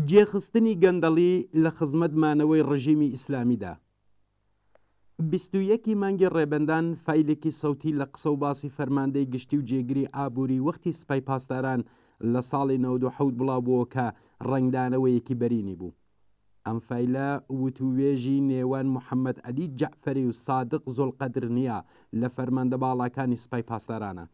جێخستنی گەندەڵی لە خزمەت مانەوەی ڕژیمی ئیسلامیدا. 21 ی مانگی ڕێبەندان فایلێکی سەوتی لە قسە و باسی فەرماندەی گشتی و جێگری ئابووری وەختی سپای پاسداران لە ساڵی 97 بڵاو بۆوە کە ڕەنگدانەوەیەکی بەرینی بوو. ئەم فایلە وتووێژی نێوان محەممەد عەلی جەعفەری و سادق زۆلقەدرنیا لە فەرماندە باڵاکانی سپای پاسدارانە.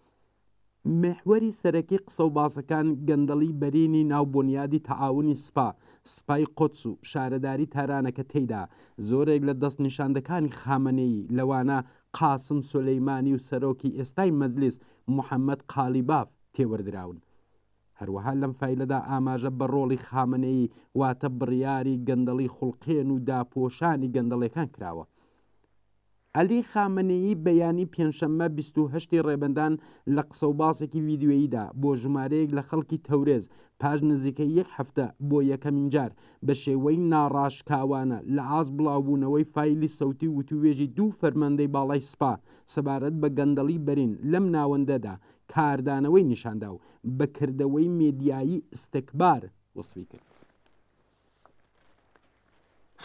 میحوەری سەرەکی قسە و باسەکان گەندەڵی بەرینی ناو بۆنیادی تەعاونی سپا، سپای قودس و شارەداری تارانە کە تێیدا زۆرێک لە دەستنیشاندەکانی خامەنەیی لەوانە قاسم سولەیمانی و سەرۆکی ئێستای مەجلیس محەمەد قالیباف تێوەردراون. هەروەها لەم فایلەدا ئاماژە بە ڕۆڵی خامەنەیی واتە بڕیاری گەندەڵی خوڵقێن و داپۆشانی گەندەڵێکان کراوە. عەلی خامەنەیی بەیانی پێنجشەممە 28 ی ڕێبەندان لە قسەوباسێکی ڤیدیۆییدا بۆ ژمارەیەک لە خەڵکی تەورێز پاش نزیکەی یەک هەفتە بۆ یەکەمین جار بە شێوەی ناڕاشکاوانە لە ئاست بڵاوبوونەوەی فایلی سەوتی وتووێژی دوو فەرماندەی باڵای سپا سەبارەت بە گەندەڵی بەرین لەم ناوەندەدا کاردانەوەی نیشاندا و بە کردەوەی مێدیایی ئیستکبار وەسفی کرد.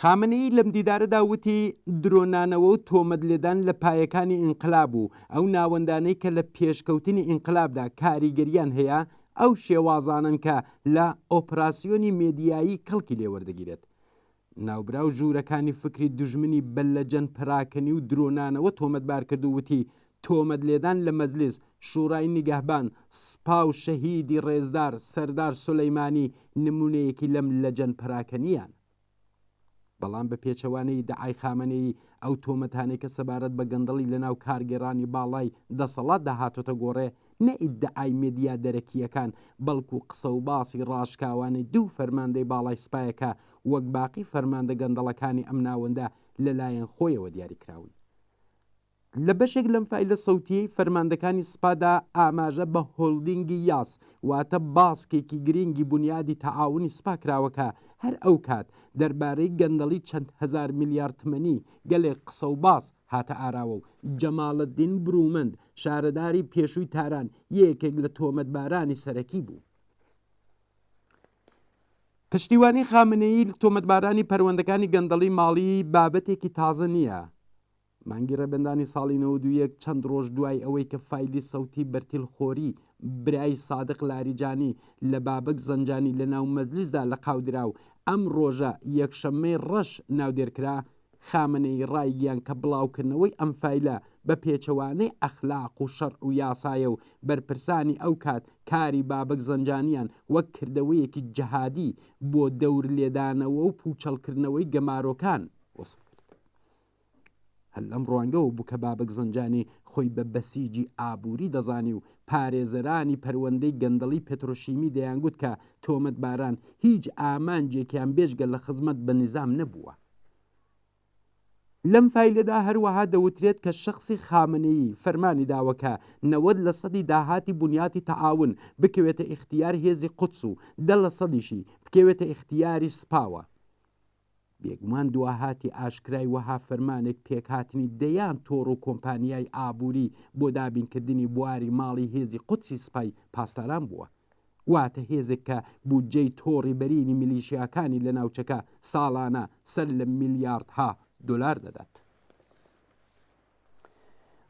خامنەیی لەم دیدارەدا وتی، درۆنانەوە و تۆمەت لێدان لە پایەکانی ئینقلاب و ئەو ناوەندانەی کە لە پێشکەوتنی ئینقلابدا کاریگەرییان هەیە، ئەو شێوازانەن کە لە ئۆپراسیۆنی مێدیایی کەڵکی لێ وەردەگیرێت. ناوبراو ژوورەکانی فکری دوژمنی بە لەجەن پەراکەنی و درۆنانەوە تۆمەتبار کرد و وتی، تۆمەت لێدان لە مەجلیس، شوڕای نیگەهبان، سپا و شەهیدی ڕێزدار سەردار سولەیمانی نموونەیەکی لەم لەجەن پەراکەنییانە. بەڵام بە پێچەوانەی ئیدعای خامەنەیی، ئەو تۆمەتانەی کە سەبارەت بە گەندەڵی لە ناو کارگێڕانی باڵای دەسەڵاتدا هاتۆتە گۆڕێ، نە ئیدعای مێدیا دەرەکییەکان، بەڵکوو قسە و باسی ڕاشکاوانەی دوو فەرماندەی باڵای سپایە کە وەک باقی فەرماندە گەندەڵەکانی ئەم ناوەندە لە لایەن خۆیەوە دیاری کراون. لە بەشێک لەم فایلە سەوتییەی فەرماندەکانی سپادا ئاماژە بە هۆلدینگی یاس واتە باسکێکی گرینگی بونیادی تەعاونی سپا کراوە کە هەر ئەو کات دەربارەی گەندەڵی چەند هەزار میلیارد تمەنی گەلێک قسە و باس هاتە ئاراوە و جەماڵەدین برومەند شارەداری پێشووی تاران یەکێک لە تۆمەتبارانی سەرەکی بوو. پشتیوانی خامنەیی لە تۆمەتبارانی پەروەندەکانی گەندەڵی ماڵی بابەتێکی تازە نییە. مانگی ڕێبەندانی ساڵی 91 چەند ڕۆژ دوای ئەوەی کە فایلی سەوتی بەرتیلخۆری برای سادق لاریجانی لە بابەک زەنجانی لە ناو مەجلیسدا لەقاودرا و ئەم ڕۆژە یەکشەممەی ڕەش ناودێر کرا، خامنەیی ڕایگیان کە بڵاوکردنەوەی ئەم فایلە بە پێچەوانەی ئەخلاق و شەرع و یاسایە و بەرپرسانی ئەو کات کاری بابەک زەنجانیان وەک کردەوەیەکی جەهادی بۆ دەور لێدانەوە و پووچەڵکردنەوەی گەمارۆکان وەسف کرد. هەر لەم ڕوانگەوە بوو کە بابەک زەنجانی خۆی بە بەسیجی ئابووری دەزانی و پارێزەرانی پەروەندەی گەندەڵی پترۆشیمی دەیانگوت کە تۆمەتباران هیچ ئامانجێکیان بێجگە لە خزمەت بە نیزام نەبووە. لەم فایلەدا هەروەها دەوترێت کە شەخسی خامنەیی فەرمانی داوە کە 90 لە سەدی داهاتی بونیاتی تەعاون بکەوێتە ئیختیار هێزی قودس و دە لە سەدیشی بکەوێتە ئیختیاری سپاوە. بێگومان دواهاتی ئاشکرای وەها فەرمانێک پێکهاتنی دەیان تۆڕ و کۆمپانیای ئابووری بۆ دابینکردنی بواری ماڵی هێزی قودسی سپای پاسداران بووە. واتە هێزێک کە بودجەی تۆڕی بەرینی میلیشیاکانی لە ناوچەکە ساڵانە سەر لە میلیاردها دۆلار دەدات.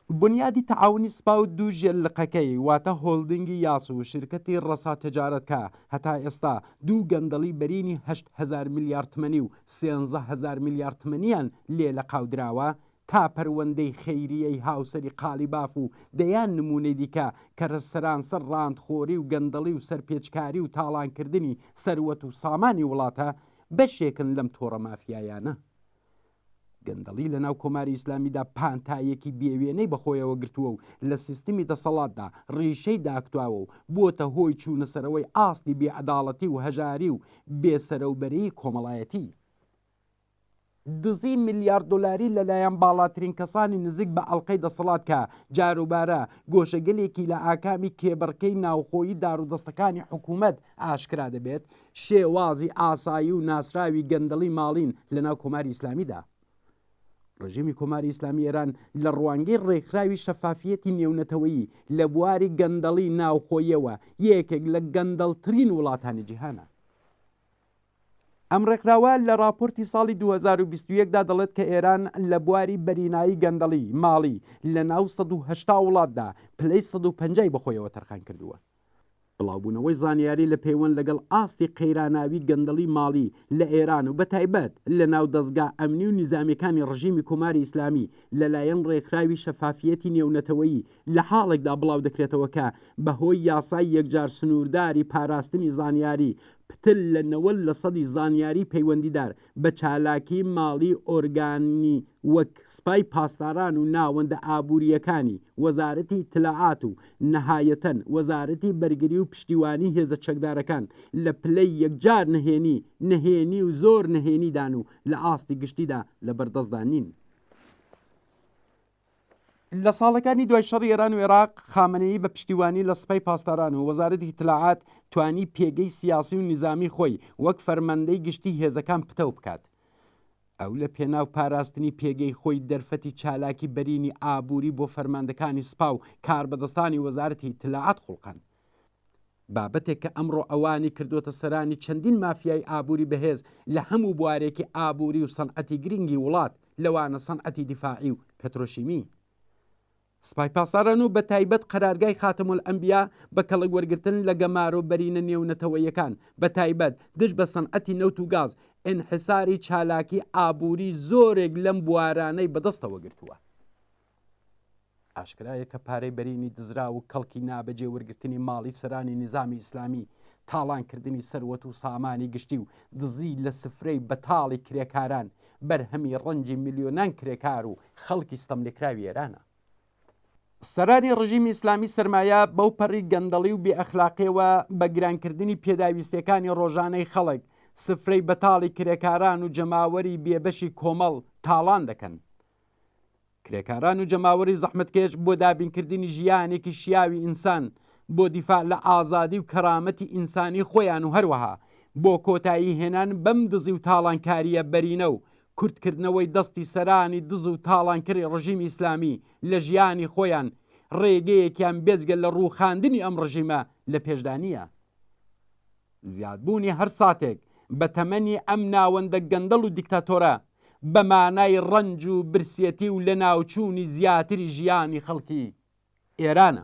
بونیادی تەعاونی سپا و دوو ژێر لقەکەی واتە هۆلدینگی یاس و شیرکەتی ڕەسا تجارەت کە هەتا ئێستا دوو گەندەڵی بەرینی 8000 میلیارد تمەنی و 13000 میلیارد تمەنیان لێ لەقاو دراوە تا پەروەندەی خەیریەی هاوسەری قالیباف و دەیان نموونەی دیکە کە سەرانسەر ڕانتخۆری و گەندەڵی و سەرپێچکاری و تاڵانکردنی سەروەت و سامانی وڵاتە بەشێکن لەم تۆڕە مافیایانە. گەندەڵی لە ناو کۆماری ئیسلامیدا پانتاییەکی بێوێنەی بەخۆیەوە گرتووە و لە سیستمی دەسەڵاتدا ڕیشەی داکوتاوە و بووەتە هۆی چوونەسەرەوەی ئاستی بێعەداڵەتی و هەژاری و بێسەرەوبەرەیی کۆمەڵایەتی. دزی میلیارد دۆلاری لەلایەن باڵاترین کەسانی نزیک بە ئەڵقەی دەسەڵات کە جاروبارە گۆشەگەلێکی لە ئاکامی کێبڕکێی ناوخۆیی دارودەستەکانی حکوومەت ئاشکرا دەبێت، شێوازی ئاسایی و ناسراوی گەندەڵی ماڵین لە ناو کۆماری ئیسلامیدا. ڕژێمی کۆماری ئیسلامی ئێران لە ڕوانگەی ڕێکخراوی شەفافیەتی نێونەتەوەیی لە بواری گەندەڵی ناوخۆیەوە یەکێک لە گەندەڵترین وڵاتانی جیهانە. ئەم ڕێکخراوە لە ڕاپۆرتی ساڵی 2021 دا دەڵێت کە ئێران لە بواری بەرینایی گەندەڵی ماڵی لە ناو 180 وڵاتدا پلەی 150 ی بەخۆیەوە تەرخان کردووە. بڵاوبوونەوەی زانیاری لە پەیوەند لەگەڵ ئاستی قەیراناوی گەندەڵی ماڵی لە ئێران و بەتایبەت لە ناو دەزگا ئەمنی و نیزامیەکانی ڕژیمی کۆماری ئیسلامی لە لایەن ڕێکخراوی شەفافیەتی نێونەتەوەیی لە حاڵێکدا بڵاو دەکرێتەوە کە بە هۆی یاسای یەکجار سنوورداری پاراستنی زانیاری پتر لە 90 لەسەدی زانیاری پەیوەندیدار بە چالاکی ماڵی ئۆرگانی وەک سپای پاسداران و ناوەندە ئابوورییەکانی وەزارەتی ئیتلاعات و نەهایەتەن وەزارەتی بەرگری و پشتیوانی هێزە چەکدارەکان لە پلەی یەکجار نهێنی، نهێنی و زۆر نهێنیدان و لە ئاستی گشتیدا لە بەردەستدا نین. لە ساڵەکانی دوای شەڕی ئێران و ئێراق، خامنەیی بە پشتیوانی لە سپای پاسداران و وەزارەتی ئیتلاعات توانی پێگەی سیاسی و نیزامی خۆی وەک فەرماندەی گشتی هێزەکان پتەو بکات. ئەو لە پێناو پاراستنی پێگەی خۆی دەرفەتی چالاکی بەرینی ئابووری بۆ فەرماندەکانی سپا و کاربەدەستانی وەزارەتی ئیتلاعات خوڵقاند. بابەتێک کە ئەمڕۆ ئەوانی کردۆتە سەرانی چەندین مافیای ئابووری بەهێز لە هەموو بوارێکی ئابووری و سەنعەتی گرنگی وڵات لەوانە سەنعەتی دیفاعی و پترۆشیمی. سپای پاسداران و بەتایبەت قەرارگای خاتەمولئەنبیا بە کەڵک وەرگرتن لە گەمارۆ بەرینە نێونەتەوەیەکان بەتایبەت دژ بە سەنعەتی نەوت و گاز ئینحساری چالاکی ئابووری زۆرێک لەم بوارانەی بەدەستەوە گرتووە. ئاشکرایە کە پارەی بەرینی دزراو و کەڵکی نابەجێ وەرگرتنی ماڵی سەرانی نیزامی ئیسلامی، تاڵان کردنی سەروەت و سامانی گشتی و دزی لە سفرەی بەتاڵی کرێکاران، بەرهەمی ڕەنجی ملیۆنان کرێکار و خەڵکی ستەملێکراوی ئێرانە. سەرانی ڕژیمی ئیسلامی سەرمایە بەو پەڕی گەندەڵی و بێ ئەخلاقیەوە بە گرانکردنی پێداویستیەکانی ڕۆژانەی خەڵک، سفرەی بەتاڵی کرێکاران و جەماوەری بێبەشی کۆمەڵ تاڵان دەکەن. کرێکاران و جەماوەری زەحمەتکێش بۆ دابینکردنی ژیانێکی شیاوی ئینسان، بۆ دیفاع لە ئازادی و کەرامەتی ئینسانی خۆیان و هەروەها بۆ کۆتایی هێنان بەم دزی و تاڵانکارییە بەرینە و کورتکردنەوەی دەستی سەرانی دز و تاڵانکەری ڕژیمی ئیسلامی لە ژیانی خۆیان، ڕێگەیەکیان بێجگە لە ڕووخاندنی ئەم ڕژیمە لە پێشدا نییە. زیادبوونی هەر ساتێک بە تەمەنی ئەم ناوەندە گەندەڵ و دیکتاتۆرە، بە مانای ڕەنج و برسێتی و لەناوچوونی زیاتری ژیانی خەڵکی ئێرانە.